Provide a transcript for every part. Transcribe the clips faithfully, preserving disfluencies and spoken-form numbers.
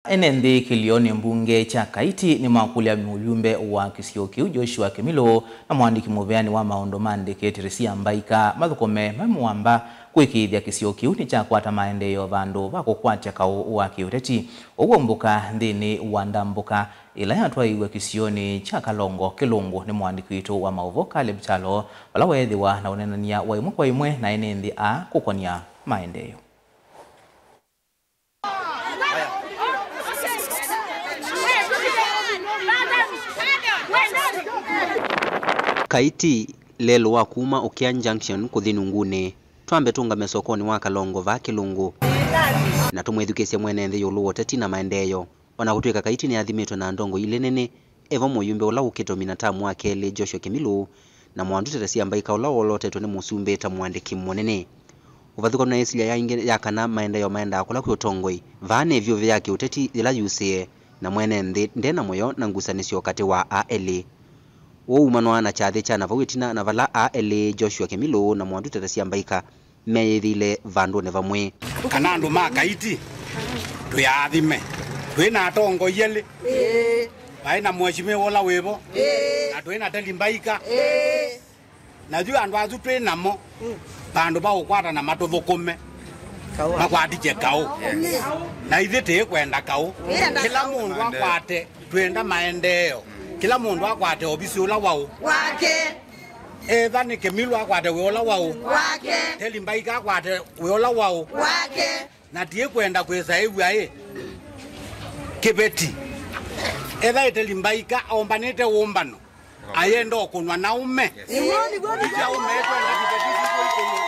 Ene nthĩ kĩlĩonĩ mbunge kya Kaiti nĩmakũlya mũyumbe wa kĩsio kĩu Joshua Kĩmilũ na mũandĩki mũveani wa maũndũ ma ndeke Teresia Mbaika mathũkũme me mũamba kũĩkĩĩthya kĩsio kĩu nĩkyakwata maendeeo vandũ va kũkwatya kaũ wa kĩũteti. Ũw'o mbũka nthĩnĩ wa ndambũka ĩla yatwaiwe kĩsionĩ kya Kalongo Kĩlũngũ nĩ mũandĩki witũ wa maũvoo Caleb Kyalo, vala weethĩwa na ũneenany'a wa ĩmwe kwa ĩmwe na ene nthĩ aa kũkon'ya maendeeo. Kaiti, lelũ wa kuma Ũkĩa Junction kũthi Nungunĩ. Twambe tũngame sokonĩ wa Kalongo vaa Kĩlũngũ, na tũmwĩthukĩĩsye mwene nthĩ ĩũlũ wa ũteti na maendeeo. O na kũtw'ĩka Kaiti nĩathimĩtwe na ndongoi ilĩ nene, e vo mũyumbe ũla ũkĩte ũmina tamu wa kelĩ Joshua Kĩmilũ, na mwandu Teresia Mbaika ũla wolotetwe nĩ mũsumbĩ ta mũandĩki mũnene. Ũvathũkanu na ĩsilya ya ingĩ ya kana maendeeo maendaa kũla kwĩ ũtongoi, vaa nĩ ĩvyũvĩ ya kĩũteti yĩla yusĩe, na mwene nthĩ nde na mũyo na ngusanĩsyo katĩ wa aa elĩ. Ũu umanwa na kyathĩ kya na vau ĩtina na vala aa elĩ Joshua Kĩmilũ na mwandu Teresia Mbaika meeyĩthĩile vandũnĩ vamwe. Kana andũ ma Kaiti twĩ aathime, twĩ na atongoi elĩ. Ĩĩ. Vaĩ na mheshimiwa ũla wĩ vo, ĩĩ, na twĩ na Teli Mbaika. Ĩĩ. Na yu andũ asu twĩ namo, mm, vandũ va ũkwatana matũthũkũme, kaũ, makwatikye kaũ. Yes. Na ithyĩ tĩkwenda kaũ. Ĩĩ, kĩla mũndũ akwate, twenda maendeeo. Kĩla mũndũ akwate ovisi ũla waũ wake. Etha nĩ Kĩmilũ akwate wĩ ũla waũ wake. Teli Mbaika akwate wĩ ũla waũ wake. Na tiĩ kwenda kwĩsaĩw'a ĩ kĩveti. Etha ĩ Teli Mbaika aũmbanĩte ũmbano, ayenda ũkũnwa na ũme. Yes. Nĩw'o, nĩw'o, nĩw'o. Ĩtya ũme, ĩtwenda iveti sitũ ikũnwe.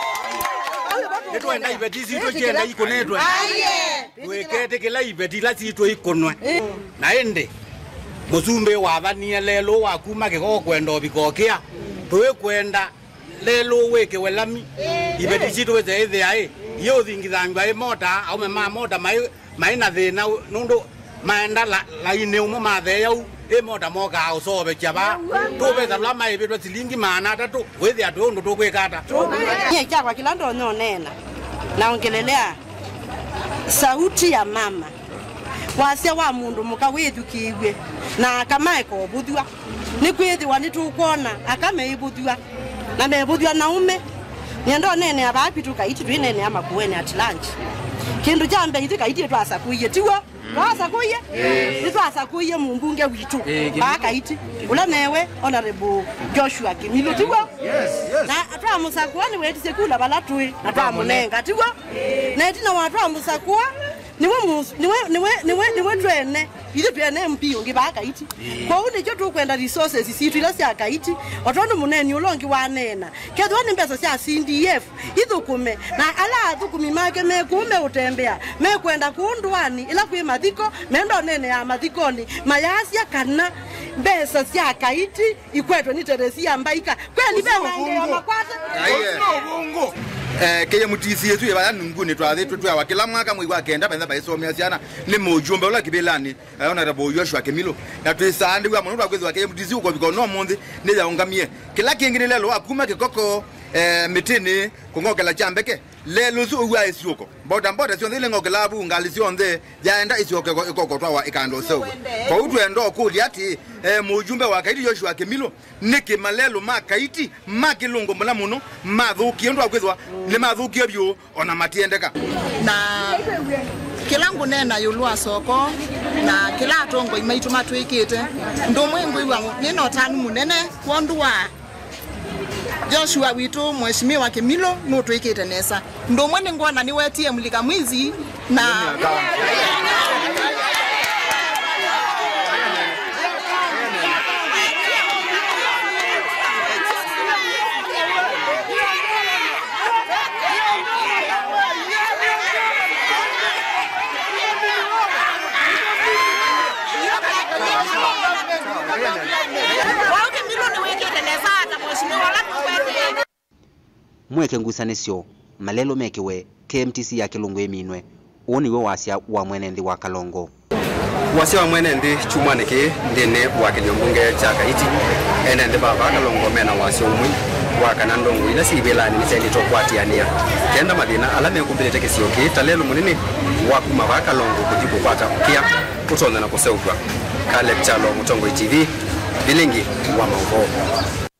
Nĩtwenda iveti sitũ ikyenda ikũnĩtwe. Aye. Tũiketĩkĩla iveti ila sitũ ikũnwe. Na ĩndĩ, mũsumbĩ wathanie lelũ wa kuma kĩkoko kwenda ũvika ũkĩa. Tũikwenda lelũ wĩkĩwe lami, iveti sitũ wĩse ĩthĩa ĩ, yĩ ũthingithangw'a ĩ mota, aũme ma mota maĩ, maĩ na thĩna nũndũ maenda la-, lainĩ ũmwe matheea ũu, ĩ mota mokaa ũsoovekya vaa, tũvesa tũla maĩvĩtwe silingi maana atatũ, wĩthĩa twĩ ũndũ tũkwĩka ata? Nyie kyakwa kĩla ndonya ũneena, naongelelea sauti ya mama. Wasya wa mũndũ mũka wĩthukĩĩw'e, na aka maeka ũvũthw'a. Nĩkwĩthĩwa nĩtũkwona aka meĩvũthw'a, na mevũthw'a na ũme. Nĩenda ũneenea vaa kwitũ Kaiti, twĩneenea Makueni at large. Kĩndũ kya mbee, ithyĩ Kaiti nĩtwasakũie, tiw'o? Twasakũie? Ĩĩ. Nĩtwasakũie mũmbunge witũ, ĩĩ, vaa Kaiti, ũla newe Honorable Joshua Kĩmilũ, tiw'o? Yes, yes. Na twamũsakũa nĩwetisye kula vala tũĩ, na twamũnenga, tiw'o? Na ĩtina wa twamũsakũa, Nĩwe mũs-, nĩwe, nĩwe, nĩwe, nĩwe twene. Ithyĩ twĩ ene M P ũngĩ vaa Kaiti. Ĩĩ. Kwoou nĩkyo tũkwenda resources sitũ ila sya Kaiti, o tondũ mũneeni ũla ũngĩ waneena. Kethĩwa nĩ mbesa sya C D F, ithũkũme. Na ala athũkũmi make me kũu meũtembea, mekwenda kũu ndũanĩ, ĩla kwĩ mathiko, menda ũneenea mathikonĩ, mayasya kana mbesa sya Kaiti ikwetwe nĩ Teresia Mbaika. Kweli ve maendeeo makwata? Aiye. Eh, K M T C yetu ĩvaya Nungunĩ twathĩtwe tweawa kĩla mwaka mwei wa kenda, metha vaisomea syana nĩ mũjumbe ũla kĩvĩlanĩ, eh, Honorable Joshua Kĩmilũ. Na twĩsaandĩw'a mũno twakwĩthĩwa K M T C ũkovika ũno ũmũnthĩ nĩyaũngamie. Kĩla kĩngĩ nĩ lelũ wa kuma kĩkoko, eh, mĩtĩnĩ kũng'okela kya mbeke. Lelũ ũsu ũw'a ĩsyũko. Mbota mbota syonthe ileng'okelaa vu, ngalĩ syonthe yaenda ĩsyoke ĩko-, ĩkokotwawa ĩkanda ũseũvw'a. Kwoou twenda ũkũlya atĩ, eh, mũjumbe wa Kaiti Joshua Kĩmilũ, nĩkĩ malelũ ma Kaiti ma kĩlũngũ mũla mũno mathũkie ũndũ wa kwĩthwa nĩmathũkie vyũ ona matiendeka? Na kĩla ngũneena ĩũlũ wa soko na kĩla atongoi maitũ matwĩkĩte, ũndũ ũmwe ngwĩw'a nĩ na ũtanu mũnene kwondũ wa Joshua witũ, Mheshimiwa Kĩmilũ, nũtwĩkĩte nesa. Ũndũ ũmwe nĩngwona nĩwetie mũlika mwizi na Mweke ngusanĩsyo, malelũ mekĩwe, K M T C ya kĩlũngũ ĩminwe. Ũũ nĩw'o wasya wa mwene nthĩ wa Kalongo. Wasya wa mwene nthĩ kyumwanĩ kĩĩ nthĩnĩ wa kĩlio mbunge kya Kaiti, ene nthĩ va vaa Kalongo mena wasya ũmwe. wa kana ndongoi ila syĩ ivĩlanĩ nĩsyaĩlĩte ũkwatĩanĩa kenda mathĩna ala mekumbĩlĩte kĩsio kĩĩ ta lelũ mũnene wa kuma vaa Kalongo kũthi kũkwata ũkĩa ũtonya na kũseũvw'a. Caleb Kyalo, Mũtongoi T V, Vilingi wa maũvoo.